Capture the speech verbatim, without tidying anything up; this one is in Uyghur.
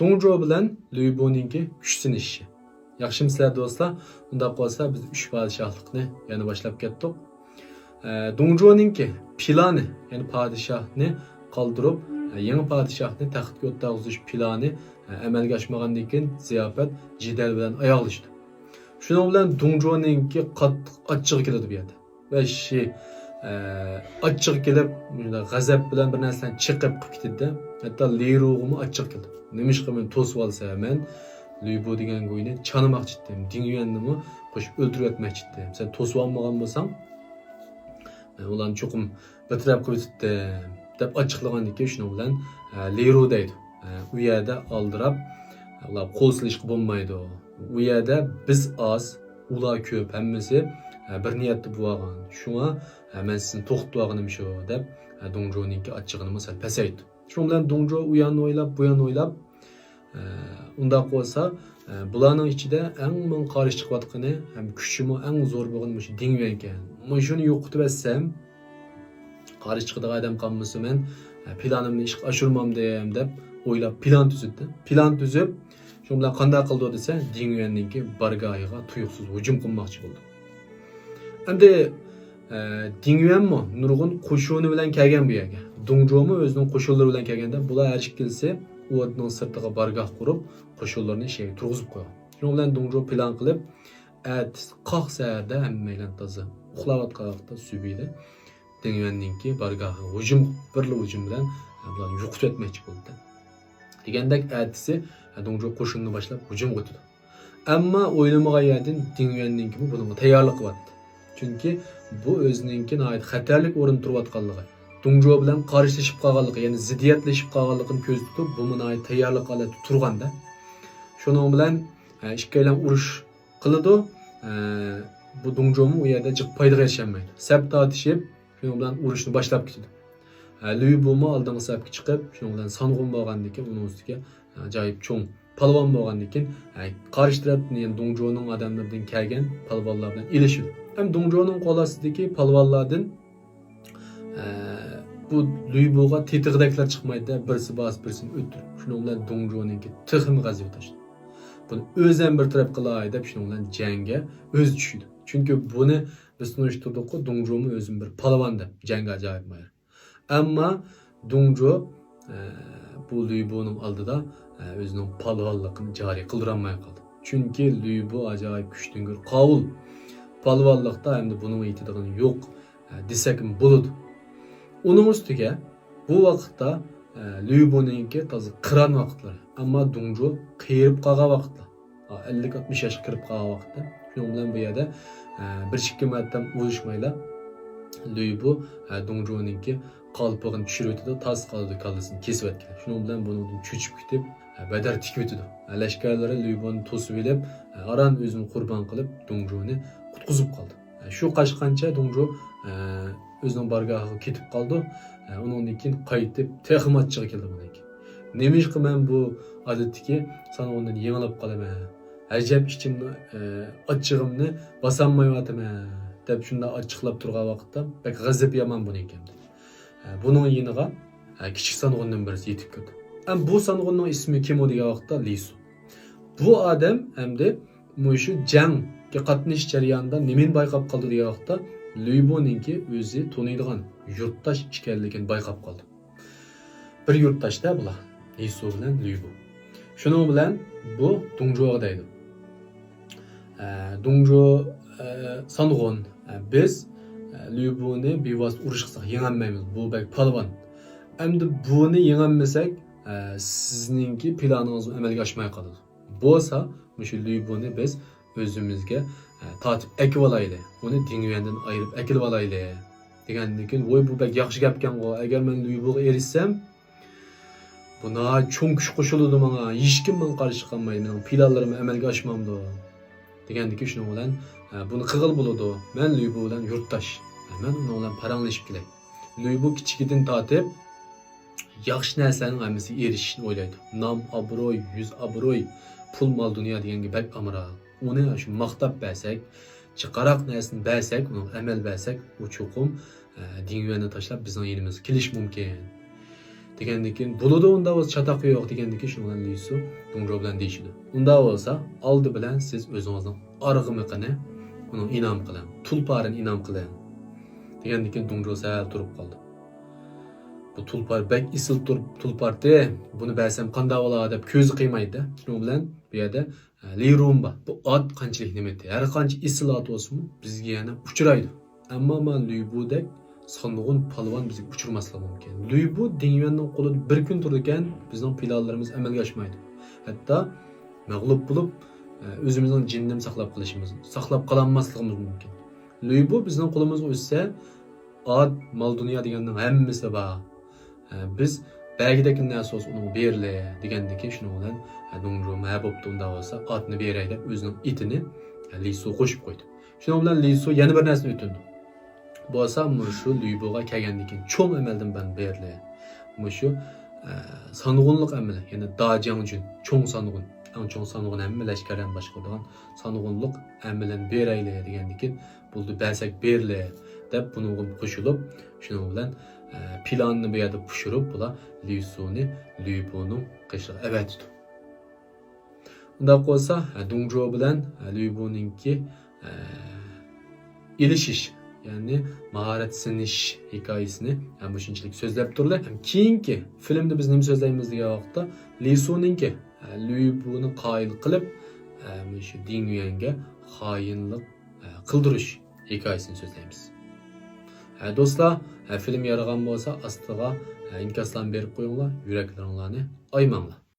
دۇڭجۇ بىلەن لۈي بۇنىڭكى كۈچ سىنىشىشى. ياخشىمۇ سىلەر دوستلار؟ ئۇنداق بولسا بىز ئۈچ پادىشاھلىقنى يەنە باشلاپ كەتتۇق. ئە، دۇڭجۇنىڭكى پىلانى، يەنى پادىشاھنى قالدۇرۇپ، ئە، يېڭى پادىشاھنى تەختكە ئولتۇرغۇزۇش پىلانى، ئە، ئەمەلگە ئاشمىغاندىن كېيىن زىياپەت جېدەل بىلەن ئاياغلىشىدۇ. شۇنىڭ بىلەن دۇڭجۇنىڭكى قاتتىق ئاچچىقى كېلىدۇ بۇ يەردە. ۋەھشىي، ئە، ئاچچىقى كېلىپ، مۇنداق غەزەپ بىلەن بىر نەرسىلەرنى چېقىپ قىلىپ كېتىدۇ. ھەتتا لىرۇغىمۇ ئاچچىقى كېلىدۇ. نېمىشقا مېنى توسۇۋالسا، مەن لۈي بۇ دېگەن گۇينى چانىماقچى ئىدىم، دىڭ يۈەننىمۇ قوشۇپ ئۆلتۈرۈۋەتمەكچى ئىدىم. سەن توسۇۋالمىغان بولساڭ، مەن ئۇلارنى چوقۇم بىر تەرەپ قىلىۋېتىتتىم، دەپ ئاچچىقلىغاندىن كېيىن شۇنىڭ بىلەن، ئە، لىرۇ دەيدۇ. ئە، ئۇ يەردە ئالدىراپ، ئۇلار قول سېلىشقا بولمايدۇ. ئۇ يەردە بىز ئاز، ئۇلار كۆپ، ھەممىسى، ئە، بىر نىيەتتە بولغان. شۇڭا، ئە، مەن سىزنى توختىتىۋالغىنىم شۇ، دەپ، ئە، دۇڭجۇنىڭكى ئاچچىقىنىمۇ سەل پەسەيتتى. شۇنىڭ بىلەن دۇڭجۇ ئۇ ياننى ئويلاپ، بۇ ياننى ئويلاپ، ئە، ئۇنداق بولسا، ئە، بۇلارنىڭ ئىچىدە ئەڭ ماڭا قارشى چىقىۋاتقىنى ھەم كۈچىمۇ ئەڭ زور بولغىنى مۇشۇ دىڭ يۈەنكەن. مۇشۇنى يوقىتىۋەتسەم، قارشى چىقىدىغان ئادەم قالمىسا مەن، ئە، پىلانىمنى ئىشقا ئاشۇرمامدىم دەپ ئويلاپ پىلان تۈزۈپتۇ. پىلان تۈزۈپ، شۇنىڭ بىلەن قانداق قىلدى دېسە، دىڭ يۈەننىڭكى بارگاھىغا تۇيۇقسىز ھۇجۇم قىلماقچى بولدى. ئەمدى، ئە، دىڭ يۈەنمۇ نۇرغۇن قوشۇنى بىلەن كەلگەن بۇ يەرگە. دۇڭجۇمۇ ئۆزىنىڭ قوشۇنلىرى بىلەن كەلگەندە، بۇلار ھەر ئىككىلىسى ئوردىنىڭ سىرتىغا بارگاھ قۇرۇپ، قوشۇنلىرىنى شۇ يەرگە تۇرغۇزۇپ قويغان. شۇنىڭ بىلەن دۇڭجۇ پىلان قىلىپ، ئەتىسى قاق سەھەردە ھەممەيلەن تازا ئۇخلاۋاتقان ۋاقىتتا سۈبھىدە دىڭ يۈەننىڭكى بارگاھىغا ھۇجۇم، بىرلا ھۇجۇم بىلەن بۇلارنى يوقىتىۋەتمەكچى بولدى. دېگەندەك ئەتىسى دۇڭجۇ قوشۇننى باشلاپ ھۇجۇمغا ئۆتىدۇ. ئەمما ئويلىمىغان يەردىن دىڭ يۈەننىڭكىمۇ بۇنىڭغا تەييارلىق قىلىۋاتىدۇ. چۈنكى بۇ ئۆزىنىڭكى ناھايىتى خەتەرلىك ئورۇندا تۇرۇۋاتقانلىقى، دۇڭجۇ بىلەن قارشىلىشىپ قالغانلىقى، يەنى زىددىيەتلىشىپ قالغانلىقىنى كۆزدە تۇتۇپ، بۇمۇ ناھايىتى تەييارلىق ھالەتتە تۇرغاندا. شۇنىڭ بىلەن، ئە، ئىككىيلەن ئۇرۇش قىلىدۇ. ئە، بۇ دۇڭجۇمۇ ئۇ يەردە جىق پايدىغا ئېرىشەلمەيدۇ. سەپ تارتىشىپ، شۇنىڭ بىلەن ئۇرۇشنى باشلاپ كېتىدۇ. ئە، لۈي بۇمۇ ئالدىنقى سەپكە چىقىپ، شۇنىڭ بىلەن سانغۇن بولغاندىن كېيىن، ئۇنىڭ ئۈستىگە، ئە، ئاجايىپ چوڭ پالۋان بولغاندىن كېيىن، ئە، قارشى تەرەپتىن، يەنى دۇڭجۇنىڭ ئادەملىرىدىن كەلگەن پالۋانلار بىلەن ئېلىشىدۇ. ھەم دۇڭجۇنىڭ قول ئاستىدىكى پالۋانلاردىن ئە، بۇ لۈي بۇغا تېتىغۇدەكلەر چىقمايدۇ، بىرسى بارسا بىرسىنى ئۆلتۈرۈپ. شۇنىڭ بىلەن دۇڭجۇنىڭكى تېخىمۇ غەزىپى تاشلىنىدۇ. بۇنى ئۆزۈم بىر تەرەپ قىلاي دەپ، شۇنىڭ بىلەن جەڭگە ئۆزى چۈشىدۇ. چۈنكى بۇنى بىز تونۇشتۇردۇققۇ، دۇڭجۇمۇ ئۆزىمۇ بىر پالۋان دەپ، جەڭگە ئاجايىپ ماھىر. ئەمما دۇڭجۇ، ئە، بۇ لۈي بۇنىڭ ئالدىدا، ئە، ئۆزىنىڭ پالۋانلىقىنى جارى قىلدۇرالماي قالدى. چۈنكى لۈي بۇ ئاجايىپ كۈچتۈڭگۈر قاۋۇل. پالۋانلىقتا ئەمدى بۇنىڭغا يېتىدىغىنى يوق، ئە، دېسەكمۇ بولىدۇ. ئۇنىڭ ئۈستىگە بۇ ۋاقىتتا، ئە، لۈي بۇنىڭكى تازا قىران ۋاقىتلىرى، ئەمما دۇڭجۇ قېرىپ قالغان ۋاقىتلار. ئە، ئەللىك ئاتمىش ياشقا كىرىپ قالغان ۋاقىتتا. شۇنىڭ بىلەن بۇ يەردە، ئە، بىر ئىككى مەرتەم ئۇرۇشمايلا لۈي بۇ، ئە، دۇڭجۇنىڭكى قالپىغىنى چۈشۈرۈۋېتىدۇ، تاس قالىدۇ، كاللىسىنى كېسىۋەتكىلى. شۇنىڭ بىلەن بۇنىڭدىن چۆچۈپ كېتىپ، ئە، بەدەر تىكىۋېتىدۇ. ئە، لەشكەرلىرى لۈي بۇنى توسۇۋېلىپ، ئە، ئاران ئۆزىنى قۇربان قىلىپ، دۇڭجۇنى قۇتقۇزۇپ قالدى. شۇ قاچقانچە دۇڭجۇ، ئە، ئۆزىنىڭ بارگاھىغا كېتىپ قالىدۇ. ئە، ئۇنىڭدىن كېيىن قايتىپ تېخىمۇ ئاچچىقى كېلىدۇ بۇنىڭكى. نېمىشقا مەن بۇ ئادەتتىكى سانغۇندىن يېڭىلىپ قالىمەن؟ ئەجەب ئىچىمنى، ئە، ئاچچىقىمنى باسالمايۋاتىمەن، دەپ شۇنداق ئاچچىقلاپ تۇرغان ۋاقىتتا بەك غەزىپى يامان بۇنىڭكى. ئە، بۇنىڭ يېنىغا، ئە، كىچىك سانغۇندىن بىرسى يېتىپ كىردى. ئەم، بۇ سانغۇننىڭ ئىسمى كىم ئۇ دېگەن ۋاقىتتا لىسۇ. بۇ ئادەم ئەمدى مۇشۇ جەڭگە قاتنىشىش جەريانىدا نېمىنى بايقاپ قالدى دېگەن ۋاقىتتا، لۈي بۇنىڭكى ئۆزى تونۇيدىغان يۇرتداش ئىكەنلىكىنى بايقاپ قالدى. بىر يۇرتداش-دە بۇلار، لىسۇ بىلەن لۈي بۇ. شۇنىڭ بىلەن بۇ دۇڭجۇغا دەيدۇ. ئە، دۇڭجۇ، ئە، سانغۇن، ئە، بىز، ئە، لۈي بۇنى بىۋاسىتە ئۇرۇش قىلساق يېڭەلمەيمىز. بۇ بەك پالۋان. ئەمدى بۇنى يېڭەلمىسەك، ئە، سىزنىڭكى پىلانىڭىزمۇ ئەمەلگە ئاشماي قالىدۇ. بولسا، مۇشۇ لۈي بۇنى بىز ئۆزىمىزگە، ئە، تارتىپ ئەكىۋالايلى. ئۇنى دىڭ يۈەندىن ئايرىپ ئەكېلىۋالايلى. دېگەندىن كېيىن، ۋوي، بۇ بەك ياخشى گەپكەنغۇ، ئەگەر مەن لۈي بۇغا ئېرىشسەم، بۇ ناھايىتى چوڭ كۈچ قوشۇلىدۇ ماڭا، ھېچكىم ماڭا قارشى چىقالمايدۇ، مېنىڭ پىلانلىرىم ئەمەلگە ئاشمامدۇ؟ دېگەندىكى شۇنىڭ بىلەن، ئە، بۇنى قىلغىلى بولىدۇ، مەن لۈي بۇ بىلەن يۇرتداش، ئە، مەن ئۇنىڭ بىلەن پاراڭلىشىپ كېلەي. لۈي بۇ كىچىكىدىن تارتىپ ياخشى نەرسىلەرنىڭ ھەممىسىگە ئېرىشىشنى ئويلايدۇ. نام، ئابرۇي، يۈز ئابرۇي، پۇل، مال، دۇنيا دېگەنگە بەك ئامراق. ئۇنى شۇ ماختاپ بەرسەك، جىقراق نەرسىنى بەرسەك، ئۇنىڭغا ئەمەل بەرسەك، ئۇ چوقۇم، ئە، دىڭ يۈەننى تاشلاپ بىزنىڭ يېنىمىزغا كېلىشى مۇمكىن. دېگەندىن كېيىن، بولىدۇ، ئۇنداق بولسا چاتاق يوق، دېگەندىن كېيىن شۇنىڭ بىلەن لى سۇ دۇڭجۇ بىلەن دېيىشىدۇ. ئۇنداق بولسا ئالدى بىلەن سىز ئۆزىڭىزنىڭ ئارغىمىقىنى ئۇنىڭ ئىنئام قىلىڭ، تۇلپارىنى ئىنئام قىلىڭ، دېگەندىن كېيىن دۇڭجۇ سەل تۇرۇپ قالدى. بۇ تۇلپار بەك ئېسىل تۇرۇپ، تۇلپارتى، بۇنى بەرسەم قانداق بولا دەپ كۆزى قىيمايدۇ. شۇنىڭ بىلەن بۇ يەردە، ئە، لى رۇن بار. بۇ ئات قانچىلىك نېمىتى، ھەر قانچە ئېسىل ئات بولسىمۇ، بىزگە يەنە ئۇچرايدۇ. ئەمما مانا لۈي بۇدەك سانغۇن پالۋان بىزگە ئۇچرىماسلىقى مۇمكىن. لۈي بۇ دىڭ يۈەننىڭ قولىدا بىر كۈن تۇرىدىكەن، بىزنىڭ پىلانلىرىمىز ئەمەلگە ئاشمايدۇ. ھەتتا مەغلۇپ بولۇپ، ئە، ئۆزىمىزنىڭ جېنىنىمۇ ساقلاپ قېلىشىمىز، ساقلاپ قالالماسلىقىمىز مۇمكىن. لۈي بۇ بىزنىڭ قولىمىزغا ئۆتسە، ئات، مال-دۇنيا دېگەننىڭ ھەممىسى بار. ئە، بىز بەرگۈدەك نەرسە بولسا ئۇنىڭغا بېرىلە، دېگەندىكىن شۇنىڭ بىلەن، ئە، دۇڭجۇمۇ ھە بوپتۇ، ئۇنداق بولسا ئاتنى بېرەي دەپ ئۆزىنىڭ ئېتىنى، ئە، لى سۇغا قوشۇپ قويدى. شۇنىڭ بىلەن لى سۇ يەنە بىر نەرسىنى ئۆتۈندى. بولسا مۇشۇ لۈي بۇغا كەلگەندىن كېيىن چوڭ ئەمەلدىن بىرنى بېرىلە. مۇشۇ، ئە، سانغۇنلۇق ئەمىلى، يەنى داجياڭجۈن، چوڭ سانغۇن، ئەڭ چوڭ سانغۇن، ھەممە لەشكەرلەرنى باشقۇرىدىغان سانغۇنلۇق ئەمىلىنى بېرەيلى، دېگەندىكىن بولدى، بەرسەك بېرىلە، دەپ بۇنىڭغا قوشۇلۇپ، شۇنىڭ بىلەن، ئە، پىلاننى بۇ يەردە پۇشۇرۇپ، بۇلار لى سۇنى لۈي بۇنىڭ قېشىغا ئەۋەتىدۇ. ئۇنداق بولسا، ئە، دۇڭجۇ بىلەن، ئە، لۈي بۇنىڭكى، ئە، ئېلىشىش، يەنى ماھارەت سىنىش ھېكايىسىنى، ئە، مۇشۇنچىلىك سۆزلەپ تۇرلى. ھەم كېيىنكى فىلىمدە بىز نېمە سۆزلەيمىز دېگەن ۋاقىتتا، لى سۇنىڭكى، ئە، لۈي بۇنى قايىل قىلىپ، ئە، مۇشۇ دىڭ يۈەنگە خائىنلىق، ئە، قىلدۇرۇش ھېكايىسىنى سۆزلەيمىز. ئە، دوستلار، ئە، فىلىم يارىغان بولسا ئاستىغا، ئە، ئىنكاسلارنى بېرىپ قويۇڭلار، يۈرەكلىرىڭلارنى ئايىماڭلار.